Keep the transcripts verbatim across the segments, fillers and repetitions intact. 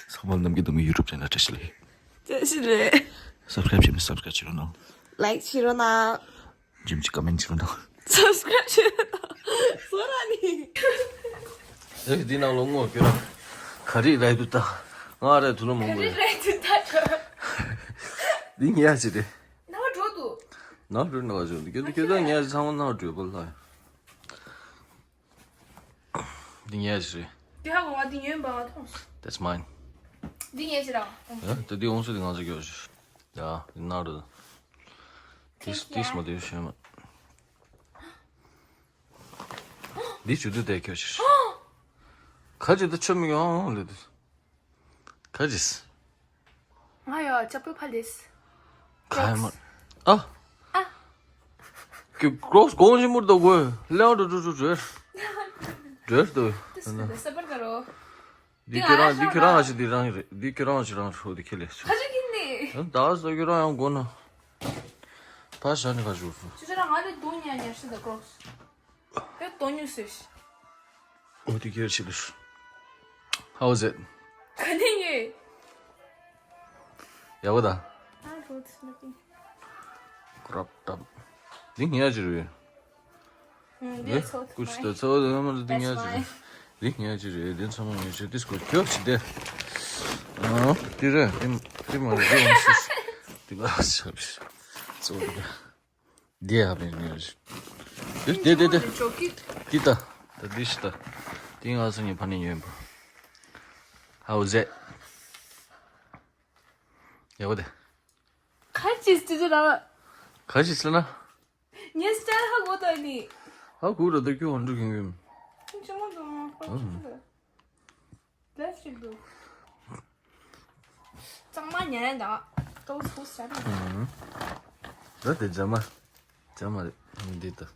ཚང་མ་ནམ་རྒྱུན་དུ་མི་ཡུ་ཊུབ་ཆེ་ནལ་བཀྲ་ཤིས་བདེ་ལེགས། བཀྲ་ཤིས་བདེ་ལེགས། སབ་སི་ཀ་རེབ་བྱས་མེད་སབ་སི་ཀ་རེབ་བྱེད་རོགས་གནང་། ལའིཀ་བྱེད་རོགས་གནང་། ཇིམ་གྱི་ཀོ་མེན་ཊི་བྱེད་རོགས་གནང་། སབ་སི་ཀ་རེབ་བྱེད་རོགས་གནང་། བཟོ་ར་ནི། ཨེ་འདི་ནང་ལོགས་ངོ་ཁྱོད་རང་ག་རེ་ལབ་འདུག་ད། ང་རེ་དུ་ལོ་མང་པོ་ཡོད། ག་རེ་ལབ་འདུག་ད། འདི་ཉལ་ཞིག་རེད། ནང་འགྲོ་འདུག་ནང་འགྲོ་ནང་འགྲོ་འདུག་ཁྱོད་ཁྱོད་ད་ཉལ་ཚང་མ་ནང་འགྲོ་བ་ལ། འདི་ངའི་ཞིག་རེད། འདི་ཧ་གོ་ང་འདི་ཉོས་པ་ང་མཐོང་། That's mine. འདི་ངའི་ཞིག་ར། ཨ། ད་འདི་ཨོང་སུ་འདི་ང་ཚོ་སྐྱོར་ཞིག་ཡ། འདི་ནར་རེད། This, this མ་འདི་ཞོན་མ། འདི་ཇུ་དུ་དེ་སྐྱོར་ཞིག་ཁ་ཅིག་ད་ཆོ་མི་ཡོང་ལེ་འདི། ཁ་ཅིག་ང་ཡ་ཅ་པོ་ཕ་ལེས། ཁ་མ། ཨ། ཨ། ཀི་ཀྲོག་སི་གོང་ཞིག་མུར་དོ་གོ་ལེའོ་འགྲོ་འགྲོ་འགྲོ་འགྲོ། འགྲོ་འདུག་དེ་སུ་དེ་སུ་པར་ཀ་རོ། འདི་ཁྱོད་རང་འདི་ཁྱོད་རང་ཞིག་འདི་རང་རེད། འདི་ཁྱོད་རང་ཞིག་རང་ཧྲོ་འདི་ཁྱེར་ལས་སོ། ཁ་ཅིག་གིན་ནི། ད་སོ་ཁྱོད་རང་ཡང་དགོ་ན། ཕ་ཞག་ནི་ཁ་ཞུ་སོ། ཁྱོད་རང་ང་ལས་དུང་ཉ་ཉ་ཤི་ད་ཀྲོག་སི། དེ་དོ་ཉུ་སེ་ཤི། འོ་དེ་ཁྱེར་ཕྱི་ལ་ཤི། How is it? ག་ནས་ཡོད། ཡག་པོ་དང་། I don't nothing. Crop top. འདི་ཉག་ཅིག་རེད། ཨུམ། འདི་ཚོ་ཀུ་ཤི་ད་ཚོ་དེ་མ་འདི་ཉག་ཅིག་རེད། འདི་ཉག་ཅིག་རེད། འདི་ཚང་མ་ཉག་ཅིག་འདི་སྐོར་ཁྱོད་ཅི་བདེ། ཨ། འདི་རེད། འདི་འདི་མ་རེད། འདི་མ་ཤི། འདི་ལ་ཤ་བཞི། གཙོ་བོ་འདི། འདི་ཡ་བའི་ཉོས། འདི་འདི་འདི་འདི། འདི་ད། ད་འདི་ཤི་ད། འདི་ང་ཚོ་ངའི་ཕ་ནས་ཉོས་པ། How is it? ཡག་པོ་དེ། ཁ་ཅིག་ཅི་ཅི་ར། ཁ་ཅིག་ཟེར་ན། ངའི་སི་ཊལ་ཧ་གོ་ད་ནི། ཧ་གོ་ར་ད་ཁྱོད་འོང་འགྲོ་གིན་གིན། ཁྱོད་ཅི་མོ་འགྲོ་མ་ཁོ་ཅི་ད། Let's do. གཙང་མ་ཉལ་ཡ་འདྲ། ཏོག་ཙམ་ཟ་རེད། ད་དེ་ཇ་མ། ཇ་མ་རེད། འདི་ད།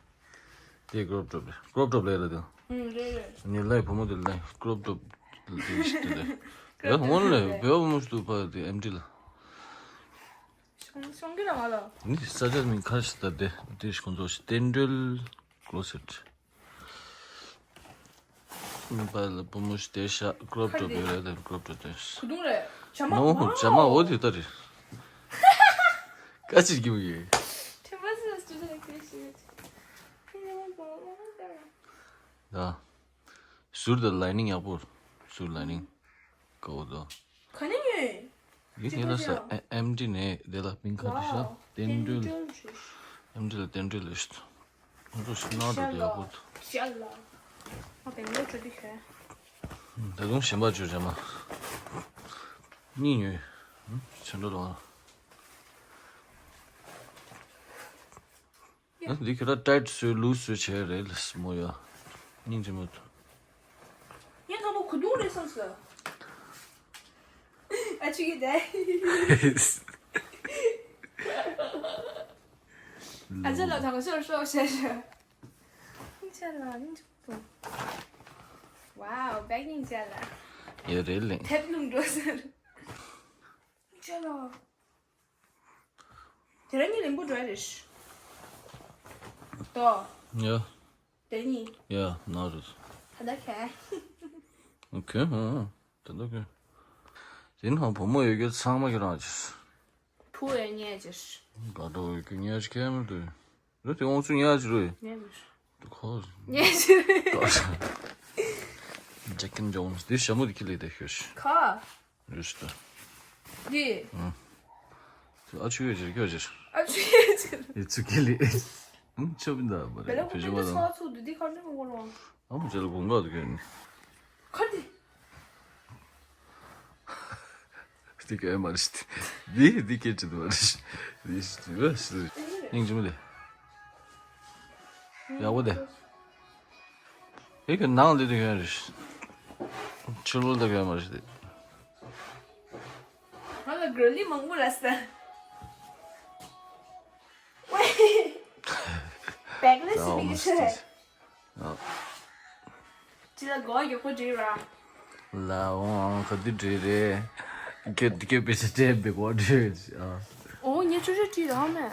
དེ་ཀྲོབ་ཀྲོབ་རེད། ཀྲོབ་ཀྲོབ་ལས་ར་དེ། ཨུམ། རེད་རེད། ནི་ལའི་བུ་མོ་དེ་ལའི་ཀྲོབ་ཀྲོབ་དེ་ཞིག་དེ་རེད། ཡ་སྔོན་ལས་བོད་བུ་མོ་ཞིག་འདུག་པ་དེ་ཨེམ་ཌི་ལ། གསུང་གི་ར་མ་ལ། ནི་ས་ཆ་མིང་ཁ་ཤས་ད་དེ་དེ་ཞིག་ཁོང་ཚོ་ཞིག་བསྟན་སྒྲོལ་ཀློ་སེཊ། མི་པ་ལ་བུ་མོ་ཞིག་དེ་ཤ་ཀྲོབ་ཀྲོབ་ཡོད་རེད་དེ་ཀྲོབ་ཀྲོབ་དེ། གུ་དུང་རེད། ཇ་མ། ནོ། ཇ་མ་འོ་དེ་ལྟ་རེད། ཀ་ཅིག་རྒྱུ་ཡོད། ད། ཟུར་དུ་ལའི་ནིང་ཡག་པོ། ཟུར་ལའི་ནིང་། གོ་དོ། ག་ནས་ཉོས། ཡིག་ངེས་ལ་ས་ཨེ་ཨེམ་ཌི་ནས་དེ་ལ་པིང་ཁ་དུ་ཤ། བཏེན་འགྲུལ། ཨེམ་ཌི་ལ་བཏེན་འགྲུལ་ལས་ཤི། ང་ཚོ་ཤི་ན་འགྲོ་དེ་ཡག་པོ་འདུག་ཤ་ལ། ང་བེང་ལོར་འགྲོ་དུས་ཤ། ད་དུང་གཞན་པ་བཅོས་བྱ་མ། གཉིས་ཉོས། ཆེན་འགྲོ་དང་། ཨ། འདི་ཁྱོད་ར་ཊའིཊ་བཟོས་ལུས་བཟོས་བྱས་རེད་ལ་སི་མོ་ཡ། སྙིང་རྗེ་མོ། ངས་དང་པོ་གོས་ཐུང་རེད་བསམ་སོང་། ཨ་ཆུ་གི་དེ། ཨ་ཅག་ལ་དང་ཤོར་ཤོར་བྱས་ཤོར། སྙིང་རྗེ་ལ་སྙིང་རྗེ་མོ། ཝའོ། བེག་སྙིང་རྗེ་ལ། ཡོད་རེད་ལེ། དེབ་ལུང་འགྲོ་ཟེར། སྙིང་རྗེ་ལ། དེ་རིང་ངའི་རིང་པོ་འགྲོ་ཡ་རེད། དོ། ཡ། དེ་གཉིས། ཡ། ན་རུ། ད་ལྟ་ཁེ། ཁེ་ཧ། ད་ལྟ་ཁེ། དེ་ནང་བུ་མོ་ཡོད་རྒྱུ་ཚང་མ་ཁྱེད་རང་ཅིག་བུ་ཡོད་ཉེ་ཅིག་དགའ་སྤྲོ་ཡོད་རྒྱུ་ཉེ་ཅིག་ཁེ་མི་འདུག་རེད་དེ་ཨོང་ཚུ་ཉེ་ཅིག་རེད། ཉེ་ཅིག་ཁོ། ཉེ་ཅིག་རེད། ཇེག་ཀིན་ཇོན་སི་དེ་ཞྭ་མོ་དེ་ཁྱེར་ལས་དེ་ཤོད་ཤི། ཁ། རེད་ཤི་ད། འདི། ཨ་ཆུ་ཡོད་ཅིག་ཁྱོད་ཅིག་ཨ་ཆུ་ཡོད་ཅིག་ཡོད་ཚུ་ཁྱེར་ལས། ཨུམ་ཆོ་བིན་ད་བ་རེད། བེ་ལ་བེ་ཤོ་བ་ད། ཚོ་ཚུ་འདི་འདི་ཁར་ནི་མ་གོ་རོ། ཨ་མ་ཅེ་ལ་གོང་ག་དུ་ཁྱོད་ནི། ཁར་འདི། འདི་ག་ཨེ་མ་རེད། འདི་འདི་སྐད་ཅིག་འདི་མ་རེད། འདི་ཞིག་འདི་མ་རེད། སྙིང་རྗེ་མོ་དེ། ཡག་པོ་དེ། ཡི་གེ་ནང་འདི་དུ་ཡོད་རེད། ཕྱི་ལོགས་འདི་ག་ཨེ་མ་རེད། ང་ལ་གྲོ་ལི་མང་པོ་ར་ས། བེག་ལེ་སི་མི་གི་ཆེ། ཅི་ལ་གོ་ཡོད་པོ་འདྲི་ར། ལ་འོང་ག་དུས་འདྲི་རེད། ཁྱོད་ཁྱོད་པེ་ཆ་སྤྲད་པའི་གོ་འདྲི་རེད། ཨོ་ངས་ཅོ་ཅོ་ཅི་རང་མེད།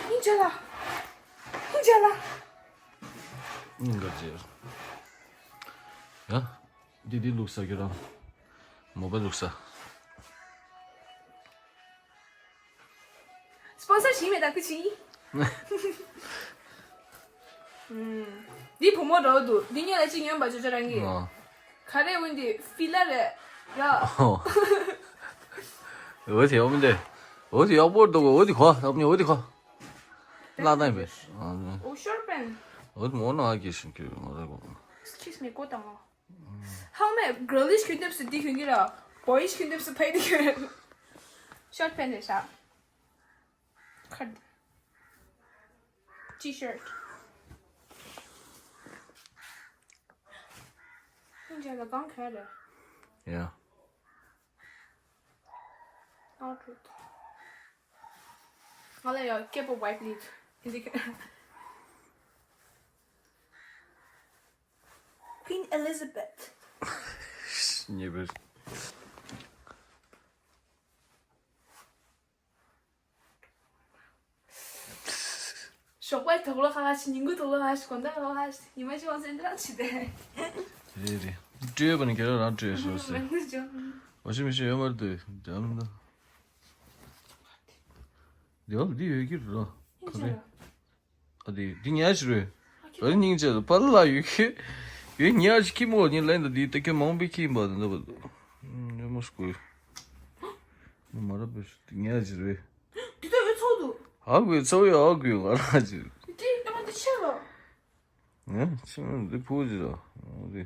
ཨིན་ཅ་ལ། ཨིན་ཅ་ལ། ཨང་། ག་ཅེ། ཡ། འདི་འདི་བླུགས་ས་ཁྱོད་རང་། མོ་པ་བླུགས་ས། སྤོན་སར་ཞིག་མེད་ད་ཁུ་ཆིང་། ཨུམ། འདི་བུ་མོ་འདྲ་བོ་འདུག་འདི་ཉོས་ལ་ཅི་ཉོན་པ་ཅོ་ཅོ་རང་གིས། ཨ། ག་རེ་འོན་ཏེ་ཕི་ལ་རེད་ར། ཨོ། འོ་དེ་ཡག་མི་འདུག་འོ་དེ་ཡག་པོ་འདུག་འོ་དེ་གོ་ཨ་མྱི་འོ་དེ་གོ་ལག་ནས་བེ། ཨ། འོ་ཤོར་པན། འོ་དེ་མོ་ནང་གི་ཤིང་ཀི་ང་ར་གོ Excuse me གོ་དང་ངོ་། ཧང་མེ་girlish གྱོན་འདེབས་སུ་འདི་གྱོན་གྱི་ར། boyish གྱོན་འདེབས་སུ་ཕའི་འདི་གྱོན། ཤོར་པན་རེད་ཤག་ཁར། T-shirt ཁྱོད་ལ་གང་ག་རེད། ཡ། ང་ལ་ཡ་སྐད་པོ་white ལི་འདི་ག Queen Elizabeth ཉེ་བར། ཞོགས་པའི་དུག་ལོག་ཁ་ཁ་ཞིག་ཉིན་གུང་དུག་ལོག་ཁ་ཁ་ཞིག་དགོང་དག་ལོག་ཁ་ཁ་ཞིག་ཉི་མ་ཅིག་བང་སེན་ཏེ་རང་ཆི་དེ། རེད་རེད། སྤྲོས་པ་ནི་ཁྱེད་རང་རང་སྤྲོས་སོ་ཟེར། མང་པོ་བྱུང་། ཝ་ཤིང་མེ་ཤིན་ཡོད་མ་རེད་དེ་འཇམ་ད། ལེའོ་འདི་ཡོད་ཀྱི་རེད་ལོ། ཁ་རེད། ཨ་དེ་འདི་ཉལ་ཞིག་རེད། ཨ་རེ་སྙིང་རྗེ་ལ་པ་ལ་ཡོད་ཀྱི། ཡོད་ཉལ་ཞིག་ཁྱི་མོ་ཉིན་ལན་ད་འདི་ད་ཁྱོད་མང་པོའི་ཁྱི་ཡིན་པ་དེ་འདྲ་བ་འདུག་ཉོན་མོ་སྐུ། མ་རབས་པའི་ཉལ་ཞིག་རེད། འདི་ད་ཡོད་ཚོགས་འདུག་ཧ་གོ་ཚོགས་ཡོད་ཧ་གོ་ང་རང་ཅི། འདི་ལྟ་མ་འདི་ཆེ་ལོ། ངས་ཆེ་མོ་འདི་ཕུག་ཅི་ར། འདི་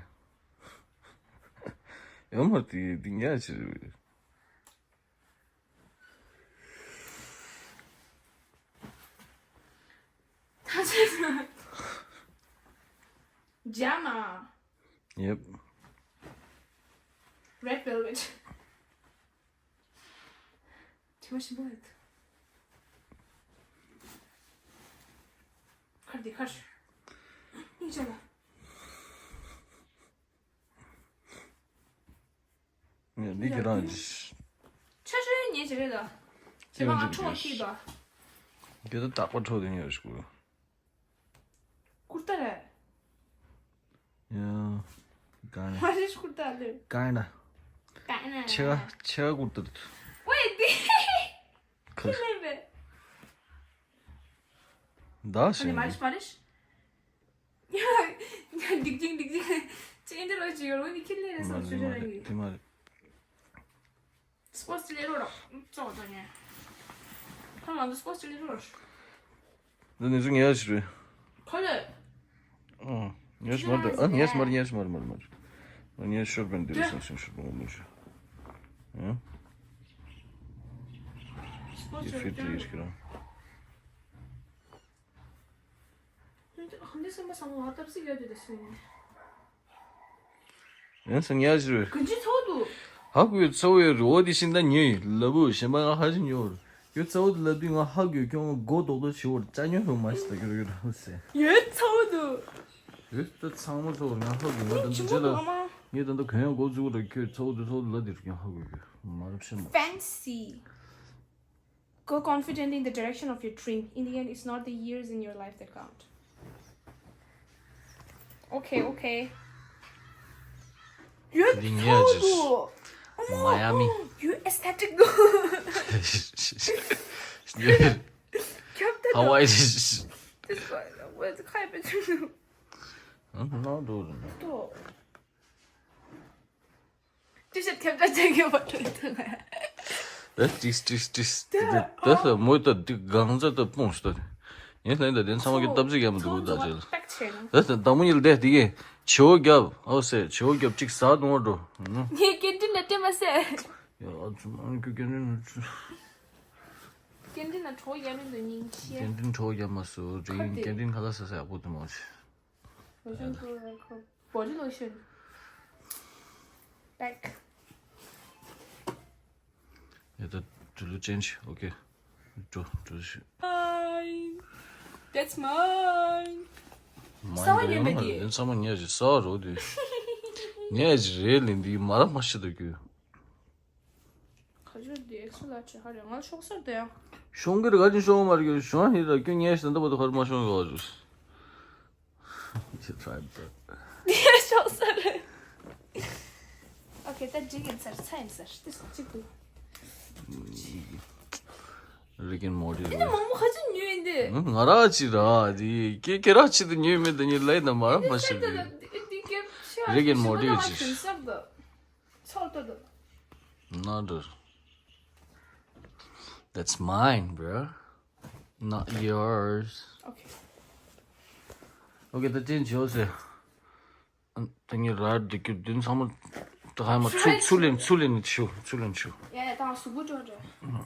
ཡོད་མ་དེ་འདི་ཉལ་ཅི་རེད། ད་ཆེ་ལོ། ཇ་མ། Yep. Red velvet. དྲི་མ་ཞིམ་པོ་ཡོད། ཁར་འདི་ཁར། སྙིང་རྗེ་ལ། ངས་འདི་ཁྱེད་རང་གི། ཆ་ཆོའི་ཉེ་ཅི་རེད་ད། ཁྱེད་རང་ཨ་ཁྲོ་བ་ཁྱི་ད། ཁྱེད་ད་རྟག་པ་ཁྲོ་དེ་ཉོས་ཤིག་ཀུར་ཏ་རེད། ཡ། ག་ནས། མ་རེད་ཀུར་ཏ་ལེ། ག་ན། ག་ན། ཆེ་ག་ཆེ་ག་ཀུར་ཏ་རེད། ཝེ་དེ། ཁ། ཁྱི་ལེན་པས། ད་ཨ་ནི་ཞེས། མ་རེད་མ་རེད། ཡ། ཡ་འགྲིག་ཅིང་འགྲིག་ཅིང་། ཅི་འདི་རོ་ཅི་ཡོད་ལོ་ནི་ཁྱི་ལེན་རེད་སོང་ཆུ་ཆུ་ར་ཡི། དེ་མ་རེད། སྤོ་སི་ལེ་རོ་རོ། ཙོག་ཙོ་ཉེ། ཁ་ང་ཚོ་སྤོ་སི་ལེ་རོ་རོ། འདི་ནི་ཚུ་ངེས་ཞིག་རེད། ཁ་ལེ། ཨང་། ངེས་མར་དུ་ཨ་ངེས་མར་ངེས་མར་མར་མར། ངེས་ཤོར་བན་དུ་སང་ཞིང་ཤོར་བན་མུ་ཤོ། ཨང་། སྤོ་ཡེ་ཕིར་དུ་ཡེ་ཤི་རང་། འདི་སེམས་པ་བཟང་བ་སྟབས་གཅིག་ཡོད་དུས་ད་སུ་ཡིན། ཡང་སང་ཉག་ཞིག་རེད། གང་ཅི་ཚོགས་འདུག་ཧ་གོ་ཚོགས་ཡོད་རེད། འོ་དེ་བཞིན་ད་ཉོས་ཡིན་ལབ་བུ་གཞན་པ་ང་ཧ་ཅང་ཉོ་རེད། ཡོད་ཚོགས་འདུག་ལབ་དུས་ང་ཧ་གོ་ཁྱོད་ང་མགོ་རྡོག་རྡོག་བྱེད་འོར་ཅ་ཉོ་ཧོ་མ་ཞིག་ད་གྱུར་ཡོད་རེད་ཟེར། ཡོད་ཚོགས་འདུག་ཡོད་ད་ཚང་མ་ཚོགས་ང་ཧ་གོ་ང་ད་ཅི་ལ་ངས་ད་ད་གོན་ཡང་མགོ་བཙུགས་རེད། ཁྱོད་ཚོགས་འདུག་ཚོགས་འདུག་ལབ་དེ་རུ་ཀྱང་ཧ་གོ་གྱུར་མ་རབས་ཤེས་མ། Fancy. Go confidently in the direction of your dream. In the end, it's not the years in your life that count. Okay, okay. འདི་ངས་ཅིག་མ་ཡ་མི། You aesthetic. Hawaii. This guy, where's the carpet? ཨ་ནོ་འགྲོ་རུ་ནོ། ཏོ། ཅི་ཞིག་ཐེབས་ད་ཅན་གྱི་བ་ཏོ་ཏོ་ལ། ད་ཏིས་ཏིས་ཏིས། ད་ད་ད་མོས་ད་འདི་གང་ཟག་ད་སྤུངས་ཤི་ད། ངས་ལན་ད་དེ་ཚང་མ་གི་སྟབས་ཅིག་ཡ་མི་འདུག་ད་ཅི་ལ། ད་ད་མོ་ཉིལ་དེ་དེ་གི་ཆེ་བོ་རྒྱབ་ཨོ་སེ་ཆེ་བོ་རྒྱབ་ཅིག་ཟ་དུང་བ་འགྲོ། ངས་ཀེན་ཊིན་ལ་སྤྲད་མ་ཟེར། ཡ་ཨ་ཚུ་མ་ཁྱོད་ཀེན་ཊིན་ལ་ཁྲོ། ཀེན་ཊིན་ལ་ཁྲོ་ཡ་མི་འདུག་སྙིང་རྗེ། ཀེན་ཊིན་ཁྲོ་ཡ་མ་སུ་རེ་ཡིན་ཀེན་ཊིན་ཁ་ལ་ས་ས་ཡག་པོ་དུ་མ་ཆེ། Lotion to the body lotion. Back. ཡ་ད་འགྲུལ་ལུགས་ཅན་ཞིག་ཨོ་ཁེ། འགྲོ་འགྲུལ་ཞིག Mine. That's mine. མ་ཡིན་ད་ཡོད་མ་རེད། ཚང་མ་ངས་ཞིག་ས་རོ་དུས། ངས་ཞིག་རེད་ལིན་དུས་མ་ར་མ་ཤི་ད་རྒྱུ། ཁ་ཆུ་དེ་ཨེག་སུ་ལ་ཆེ་ཧ་རེ་ང་ཤོག་སར་དེ་ཡང་། ཤོང་གི་རེད་ག་ཅིག་ཤོང་མ་རེད་ཤོང་ཧི་ར་ཁྱོད་ངས་ཞིག་ད་ད་བ་ད་ཧར་མ་ཤོང་གི་བ་རུ། She tried, bro. ཡ་ཤོག་ས་རེད། ཨོ་ཁེ། ད་འགྲིག་ཡིན་ཟེར། ཚ་ཡིན་ཟེར། དེ་སོགས་གཅིག་འདུག Rick and Morty. དེ་ནི་མང་པོ་ཁ་ཅིག་ཉོས་ཡིན་དེ། ང་ར་ཅི་ར་དེ་ཀེ་ཀེ་ར་ཅི་དུ་ཉོས་མེད་དེ་ཉི་ལེ་ན་མ་ར་མ་ཤི་རེད། Rick and Morty གི་ཅི། ཚོགས་ཏོ་དོ། Not a- That's mine, bro. Not yours. Okay. Okay, the thing is, the thing is, right, the good thing, some of the time, two, two lane, two lane, two, two lane, two. ཡ་ཡ། ད་གཟུགས་པོ་འགྲོ་རེད།